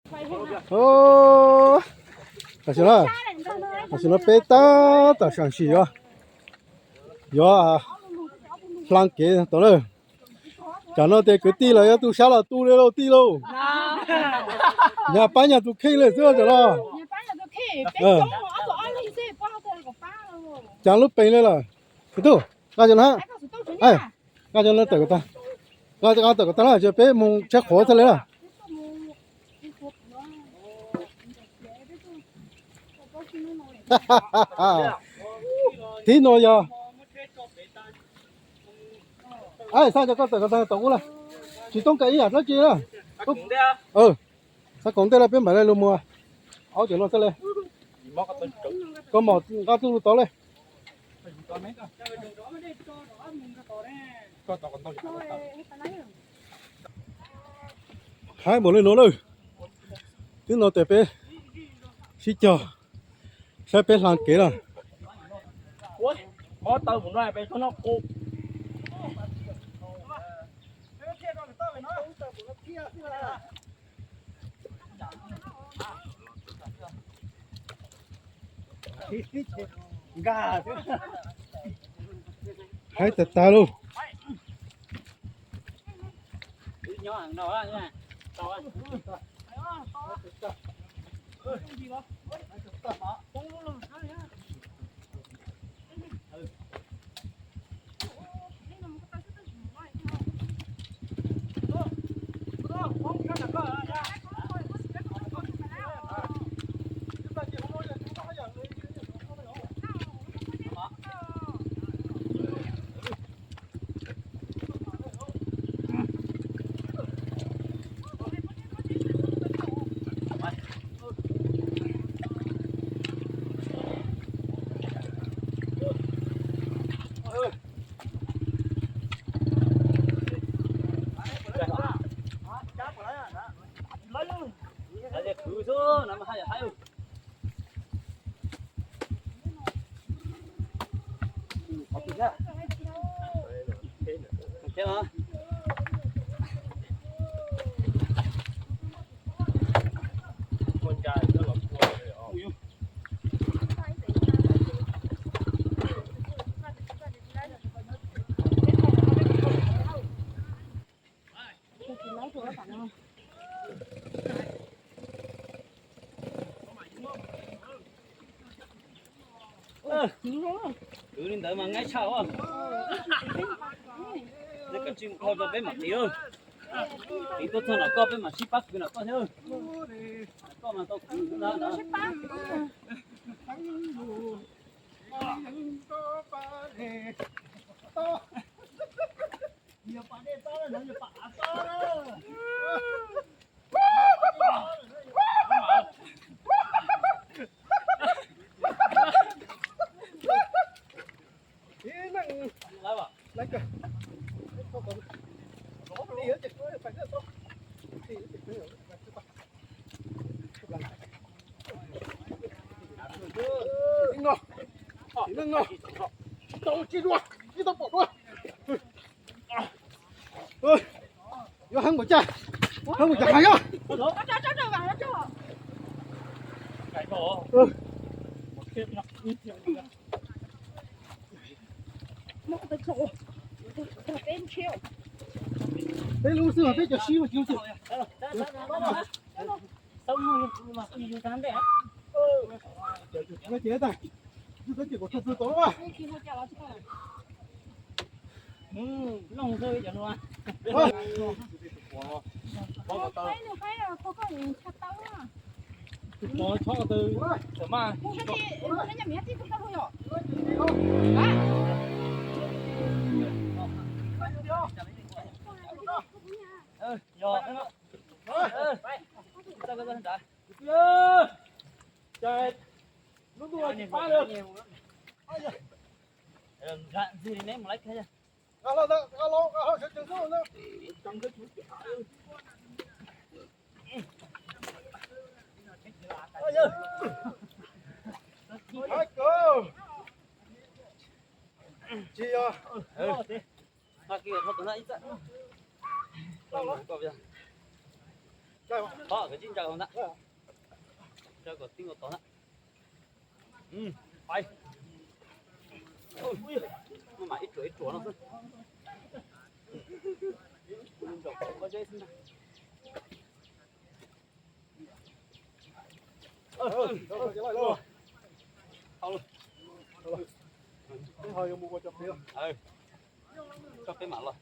Tam sim no, tam sim no peb tab tom sam sim yuav, yuav hla kev tod lawm. Tsam no ces kwv tij los yuav tu sab los tu li lauj tij lauj. Nyag pab nyag tus kheej li xwb tsam no. Cas lub pees li lawm. Kwv tij, nqa cov no, nqa cov no tawm kom tag, nqa tawm kom tag na, peb mus tsheb qhuav txog li na. Thib no yog, xaj cov koj tawm kom tag tom ub na, tsis toob kas ib yam dab tsi na. Xav koom ntej los peb mam li lug mus, aub cov no xwb li. Koj mom nqa txuj lug tod li. Haib npaum li no lawm, twb no ces peb sib cog saib peb hla kev na. Haib tag tag lauj. Kwv li ntawd mas nqaij tshaj os. Nej kav tsij mus dhau rau peb mam tiv. Tiv tuaj txog nram koj peb mam sib pab kwv nram koj thiab. Koj mas tau kwv ntag. Yuav heev npaum cas, heev npaum cas heev yog. Peb lub xwb mas peb cov sib mas tsis Lub ntuj tsis pab li. Tsis yog. Thov kom tsis ntsaws hauv ntag. Ntsaws kom tib nkaus tod ntag. Pais. Maj mam ib ruam ib ruam no xwb. Ntsaum pob zeb xwb ntag. Tso peb mam los.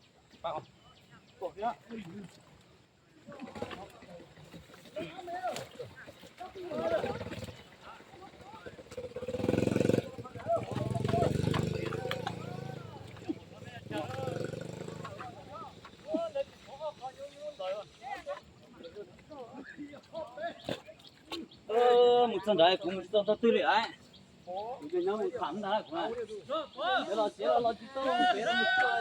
Mus txog ntawd kuv mus tsis tau tog twg li as. Kuv cov nyob mus tham ntag kuv. Los tsev los los tsis tau, pem los mus txog.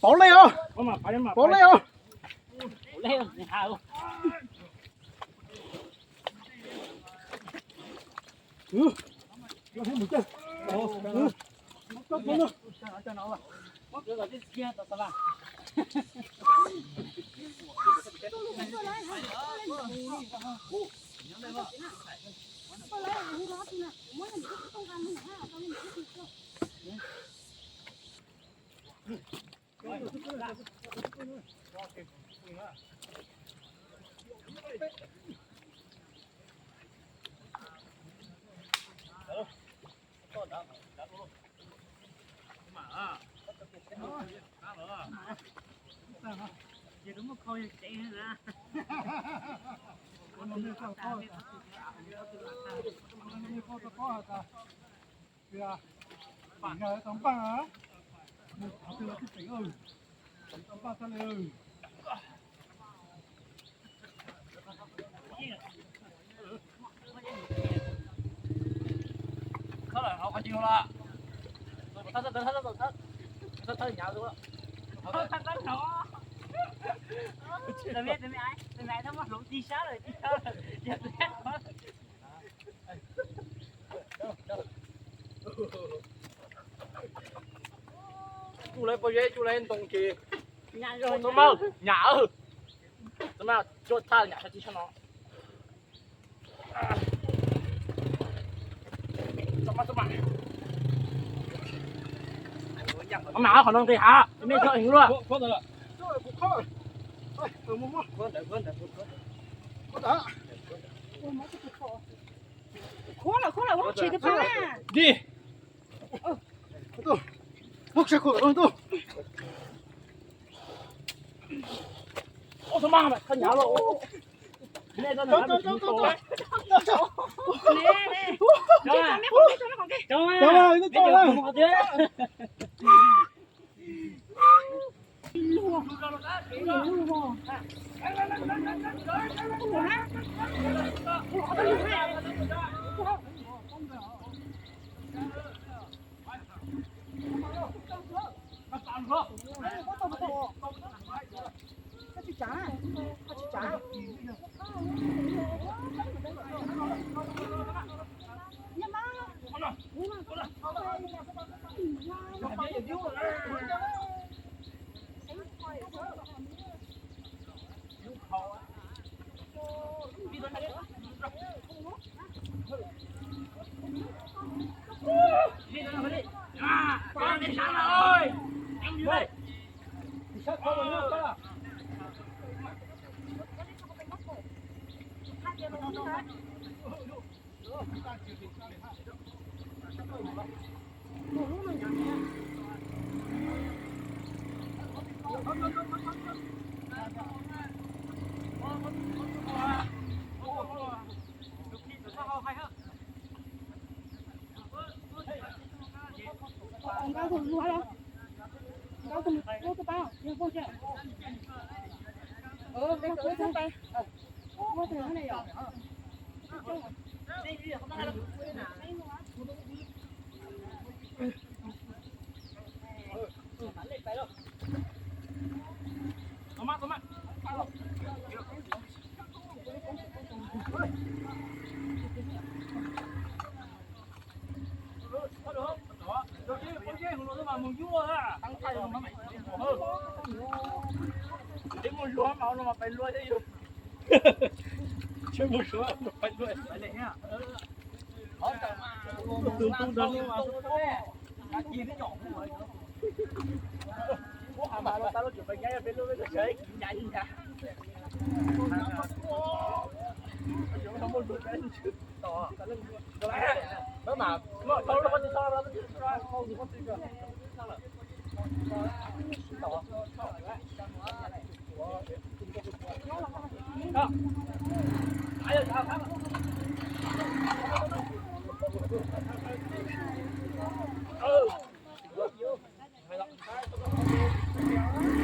Pauv lej os, pauv lej os. Tsuj lawv pob zeb, tsuj lawv ntoo ces txhob maj nyam, txhob maj cuab tshaj nyam tshaj tib sab no. Qhov no nqis hav, mej txhob heev luaj. Khuab lawm, khuab lawm, khuab lawm, khuab lawm. Di.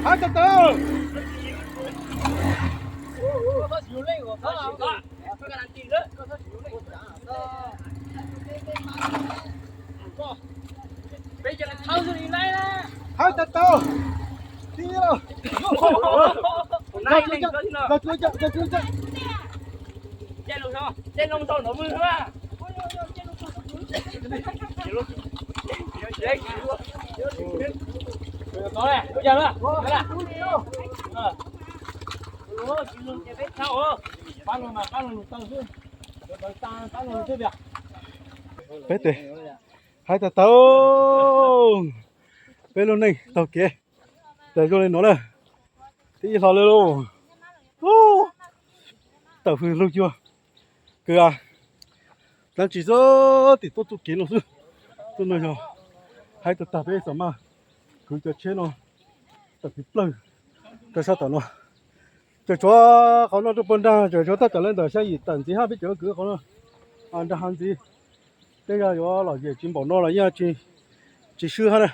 Hab tawm tawm. Hab tawm tawm. Tib los. Nqa cuab, nqa cuab, nqa cuab. Peb tes, hab tawm tawm. Peb lub neej taug kev tas zoo li no na. Tib hlo li lauj. Tawm hws lug cuag kws dlaab tsi xwb, tim tuaj txuj kev no xwb. Tuaj no yog hab tawm tag peb xam maj kwv cov tsheb no tawm kev plawg rau sab tom no. Cov tshuav qhov no rau puag nrag, cov tshuav tab tom le ntawm xya yim tawm ntxiv hab peb cov kwv qhov no nrag hav ntxiv. Tej yog yuav lom zem tsis npaum no los yeej tsis swb hab na.